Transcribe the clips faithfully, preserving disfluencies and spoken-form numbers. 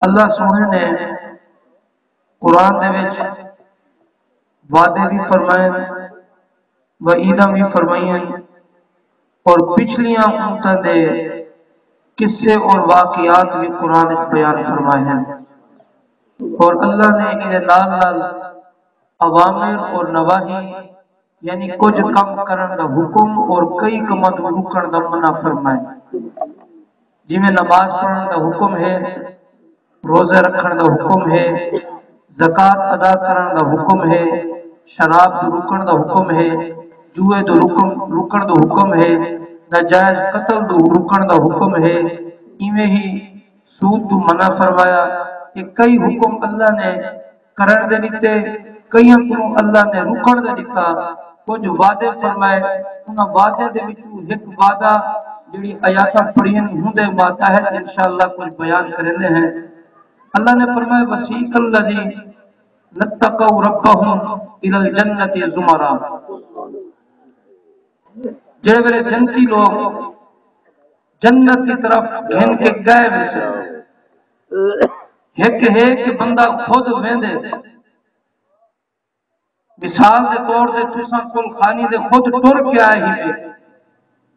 اللہ سوہݨے نے قرآن دے وچ وعدے وی فرمائن، وعیداں وی فرمائین، اور پچھلیاں امتاں دے قصے اور واقعات وی قرآن وچ بیان فرمائے ہن۔ اور اللہ نے ایندے نال نال اوامر اور نواہی، یعنی کجھ کم کرݨ دا حکم اور کئی کماں توں رکݨ دا منع فرمائے، جیویں نماز پڑھݨ دا حکم ہے، روزے رکھݨ دا حکم ہے، زکوٰۃ ادا کرݨ دا حکم ہے، شراب توں رکݨ دا حکم ہے، جوئے توں رکݨ رکݨ دا حکم ہے، ناجائز قتل توں رکݨ دا حکم ہے، ایویں ہی سود توں منع فرمایا۔ کہ کئی حکم اللہ نے کرݨ دے ݙتے، کئیاں کوں اللہ نے رکݨ دے ݙتا۔ کجھ وعدے فرمائے، انہاں وعدیاں دے وچوں ہک وعدہ جیڑھی آیاتاں پڑھین ہوندے ماتحت انشاءاللہ کجھ بیان کریندے ہیں۔ اللہ نے فرمایا، وسیق الذین اتقوا ربهم الی الجنۃ زمرا۔ جڑے ویلے جنتی لوگ جنت دی طرف گھن کے ڳئے ویسن، ہک ہے کہ بندہ خود ویندے، مثال دے طور تے تساں کل خانی دے خود ٹر کے آئے ہیوے۔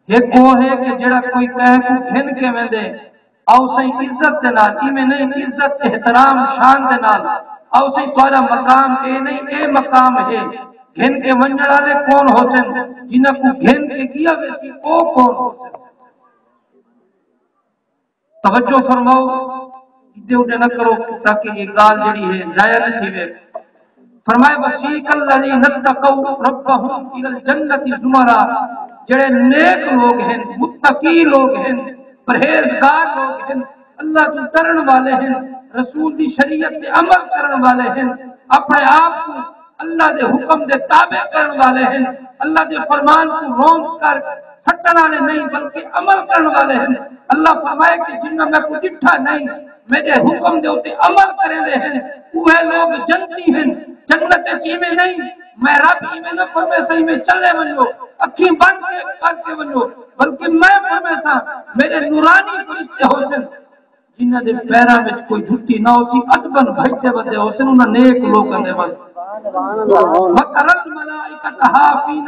ہک او ہے کہ جڑا کوئی کہیں کوں گھن کے ویندے، او سئیں عزت دے نال، ایویں نہیں، عزت، احترام، شان دے نال، او سئیں تہاݙا مقام اے نہیں، اے مقام ہے۔ گھن کے ونڄݨ والے کون ہوسن؟ جنہاں کوں گھن کے ڳیا ویسی، او کون ہوسن؟ توجہ فرماؤ، ادھے ادھے نہ کرو، تاکہ یہ ڳالھ جڑی ہے ضائع نہ تھیوے۔ فرمائے، وسیق الذین اتقوا ربهم الی الجنۃ زمرا۔ جڑے نیک لوگ ہیں، متقی لوگ ہیں، پرہیزگار لوگ ہیں، اللہ توں ڈرݨ والے ہیں، رسول دی شریعت تے عمل کرݨ والے ہیں، اپݨے آپ کوں اللہ دے حکم دے تابع کرݨ والے ہیں، اللہ دے فرمان کوں رونق کر سٹݨ والے نہیں بلکہ عمل کرݨ والے ہیں۔ اللہ فرمائے کہ جنہاں میکوں ݙٹھا نہیں، میݙے حکم دے اتے عمل کریندے ہیں، اوہے لوگ جنتی ہیں۔ جنت وچ ایویں نہیں، میں رب ایویں نہ فرمیساں ایویں چلے ونڄو، اکھیں بند کے کر کے ونڄو، بلکہ میں فرمیساں میݙے نورانی فرشتے ہوسن۔ جنہاں دے پیراں وچ کوئی جھٹی نہ ہوسی، ادبن بھڄدے ودے ہوسن انہاں نیک لوکاں دے ول۔ وتری الملائکۃ حافین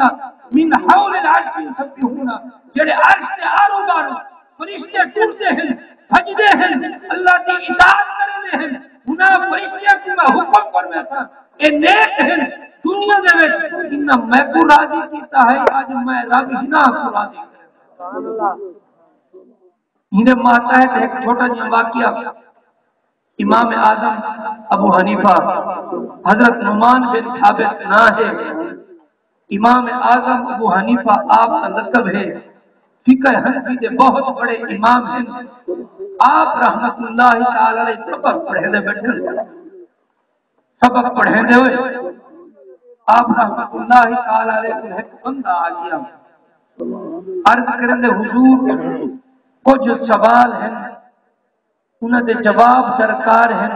من حول العرش یسبحون، جڑے عرش دے آڑو ٻاڑو فرشتے ٹردے ہن، بھڄدے ہن، اللہ دی اطاعت کریندے ہن۔ انہاں فرشتیاں کوں میں حکم فرمیساں، اے نیک ہن، دنیا دے وچ انہاں میکوں راضی کیتا ہے، اڄ میں رب انہاں کوں راضی کرینداں۔ ایندے ماتحت ہک چھوٹا جیہاں واقعہ، امام اعظم ابو حنیفہ، حضرت نعمان بن ثابت ناں ہے۔ امام اعظم ابو حنیفہ آپ دا لقب ہے، فقہ حنفی دے بہت بڑے امام ہیں۔ آپ رحمت اللہ تعالی علیہ سبق پڑھیندے ٻیٹھے، سبق پڑھیندے ہوئے آپ رحمت اللہ تعالی علیہ کوں ہک بندہ آ ڳیا، عرض کریندے، حضور، کجھ سوال ہن، انہاں دے جواب درکار ہن،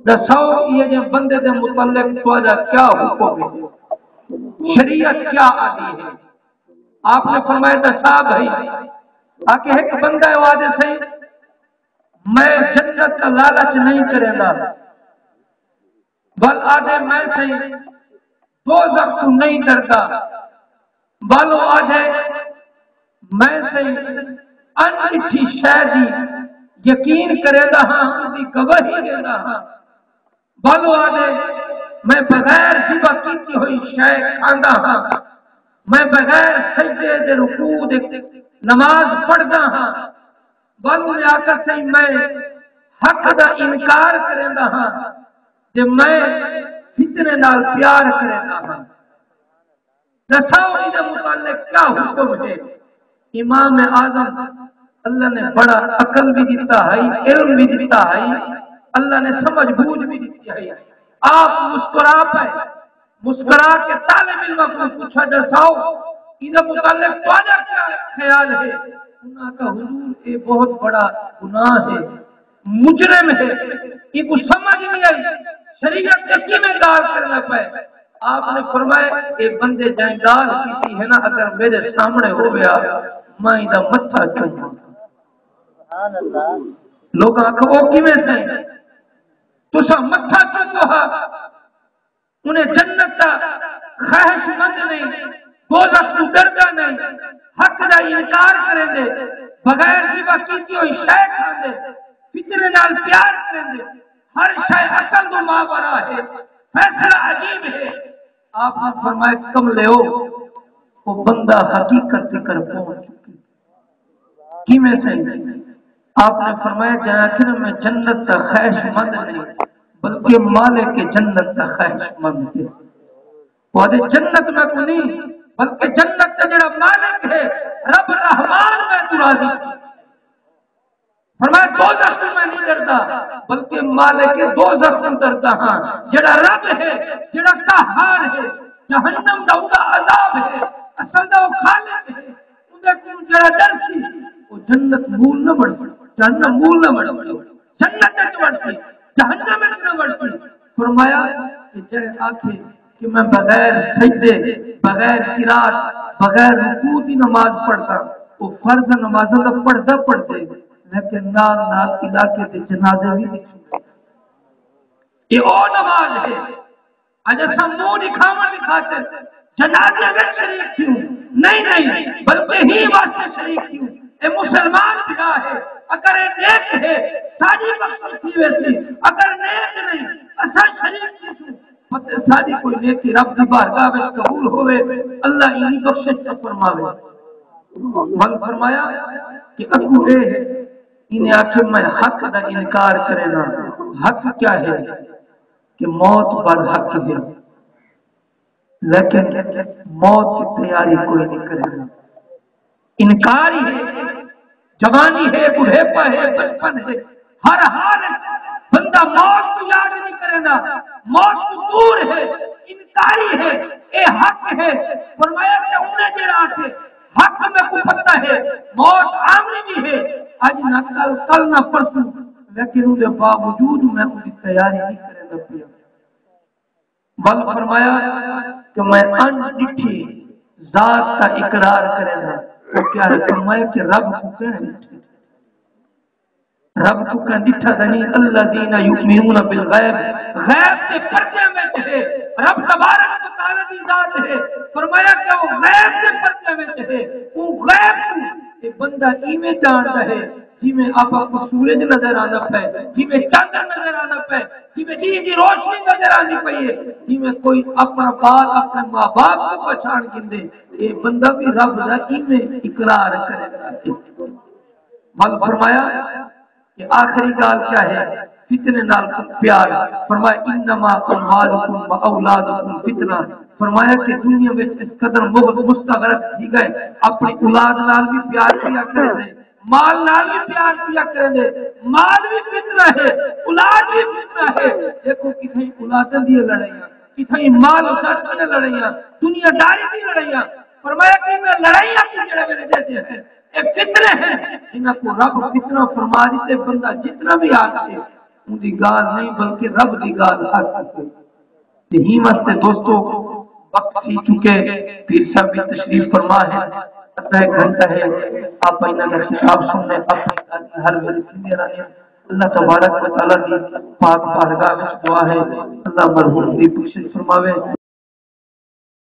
ݙساؤ ایہے جے بندے دے متعلق تہاݙا کیا حکم ہے، شریعت کیا آہدی ہے؟ آپ نے فرمایا، ݙسا بھئی۔ آکھے، ہک بندہ ہے، او آہدے، سئیں، میں جنت دا لالچ نہیں کریندا، ول آہدے، میں سئیں دوزخ توں نہیں ݙردا، ول او آہدے، میں سئیں اݨ ݙٹھی شئے دی یقین کریندا ہاں، اوندی گواہی ݙیندا ہاں۔ ول او آہدے، میں بغیر ذبح کیتی ہوئی شئے کھاندا ہاں، میں بغیر سجدے دے، رکوع دے نماز پڑھدا ہاں۔ ول انہیں آکھیا، سئیں، میں حق دا انکار کریندا ہاں تے میں فتنے نال پیار کریندا ہاں۔ ݙساؤ ایندے متعلق کیا حکم ہے؟ امام اعظم، اللہ نے بڑا عقل بھی ݙتا ہئی، علم بھی ݙتا ہئی، اللہ نے سمجھ بوجھ بھی ݙتی ہئی۔ آپ مسکرا پئے، مسکرا کے طالب علماں کوں پچھا، ݙساؤ ایندے متعلق تہاݙا کیا خیال ہے؟ انہاں آکھیا، حضور، اے بہت بڑا گناہ ہے، مجرم ہے، ایکوں سمجھ نہیں آئی، شریعت تے کیویں ڳالھ کریندا پئے۔ آپ نے فرمایا، اے بندے جئیں ڳالھ کیتی ہے نا، اگر میݙے سامݨے ہوویا، میں ایندا متھا چوماں۔ سبحان اللہ۔ لوکاں آکھو، او کیویں سئیں؟ تساں متھا چکو ہا، انہیں جنت دا خواہش مند نہیں، دوزخ توں ڈردا نہیں، حق دا انکار کریندے، بغیر ذبح کیتی ہوئی شے کھاندے، فتنے نال پیار کریندے، ہر شے عقل دو ماورا ہے، فیصلہ عجیب ہے۔ آپ نے فرمایا، کملیو، وہ بندہ حقیقت تکر پہنچ چکے۔ کیویں سئیں؟ آپ نے فرمایا، جائیں آکھے نا، میں جنت دا خواہش مند نہیں، بلکہ مالک جنت دا خواہش مند ہے۔ وہ آدھے، جنت میں کو نہیں، بلکہ جنت دا جڑا مالک ہے، رب رحمان میں تو راضی۔ فرمایا، دوزخ توں میں نہیں ڈردا، بلکہ مالک دوزخ توں ڈردا ہاں، جڑا رب ہے، جڑا قہار ہے، جہنم دا اوہدا عذاب ہے، اصل دا او خالق ہے۔ اوندے کوں جڑا ڈرسی، او جنت مول نہ بݨسی، جہنم مول نہ بݨسی، جنت وچ وڑسی، جہنم وچ نہ وڑسی۔ فرمایا کہ جڑے آکھے کہ میں بغیر سجدے، بغیر قرات، بغیر رکوع دی نماز پڑھدا، او فرض نمازاں دا پڑھدا پڑھدے، لیکن نال نال علاقے دے جنازے وی ݙیکھدے۔ اے او نماز ہے۔ اڄ اساں منہ ݙکھاوݨ دی خاطر جنازے وچ شریک تھیوں، نہیں، نہیں، بلکہ ہی واسطے شریک تھیوں۔ اے مسلمان بھرا ہے، اگر اے نیک ہے، ساݙی بخشش تھی ویسی، اگر نیک نہیں، اساں شریک تھیسوں، مطلب ساݙی کوئی نیکی رب دی بارگاہ وچ قبول ہووے، اللہ اینی بخشش تاں فرماوے۔ ول فرمایا کہ اڳوں اے ہے، انہیں آکھے، میں حق دا انکار کرینداں۔ حق کیا ہے؟ کہ موت بر حق ہے، لیکن موت دی تیاری کوئی نہیں کریندا۔ انکاری ہے، جوانی ہے، بڑھیپا ہے، بچپن ہے، ہر حال وچ بندہ موت کوں یاد نہیں کریندا، موت توں دور ہے، انکاری ہے۔ اے حق ہے۔ فرمایا کہ انہیں جڑا آکھے، حق میکوں پتہ ہے، موت آوݨی وی ہے، اڄ نہ کل، کل نہ پرسوں، لیکن اوندے باوجود میں اوندی تیاری نہیں کریندا پیا۔ ول فرمایا کہ میں اݨ ݙٹھی ذات دا اقرار کرینداں۔ او کیا ہے؟ فرمایا کہ رب کوں کہیں ݙٹھے؟ رب کوں کہیں ݙٹھا تاں نہیں۔ الذین یؤمنون بالغیب، غیب دے پردے وچ ہے۔ رب تبارک و تعالی دی ذات ہے۔ فرمایا کہ او غیب دے پردے وچ ہے۔ او غیب کوں اے بندہ ایویں ڄاݨدا ہے، جیویں آپاں کوں سورج نظر آندا پئے، جیویں چندر نظر آندا پئے، جیویں ݙینہہ دی روشنی نظر آندی پئی ہے، جیویں کوئی اپݨا ٻال اپݨے ماں باپ کوں پچھاݨ گھندے، اے بندہ وی رب دا ایویں اقرار کریندا ہے۔ ول فرمایا کہ آخری ڳالھ کیا ہے؟ فتنے نال پیار۔ فرمایا، انما اموالکم و اولادکم فتنہ۔ فرمایا کہ دنیا وچ اس قدر مغ-، مستغرق تھی ڳئے، اپݨی اولاد نال وی پیار کیا کریندے، مال نال وی پیار کیا کریندے۔ مال وی فتنہ ہے، اولاد وی فتنہ ہے۔ ݙیکھو کتھائیں اولاداں دیاں لڑائیاں، کتھائیں مال و زر دیاں لڑائیاں، دنیا داری دی لڑائیاں۔ فرمایا کہ انہاں لڑائیاں کوں جڑے ویلے ݙیہدے ہیں، اے فتنے ہیں، انہاں کوں رب فتنہ فرما ݙتے۔ بندہ جتنا وی آکھے، اوندی ڳالھ نہیں بلکہ رب دی ڳالھ حق ہے۔ تے ہیں واسطے دوستو، وقت تھی چکے، پیر صاحب وی تشریف فرما ہے، ادھا ایک گھنٹہ ہے، آپ انہاں دا خطاب سنݨے، آپ ہر ویلے سنݨے رہندے ہیں۔ اللہ تبارک و تعالیٰ دی پاک بارگاہ وچ دعا ہے، اللہ مرحوم دی بخشش فرماوے۔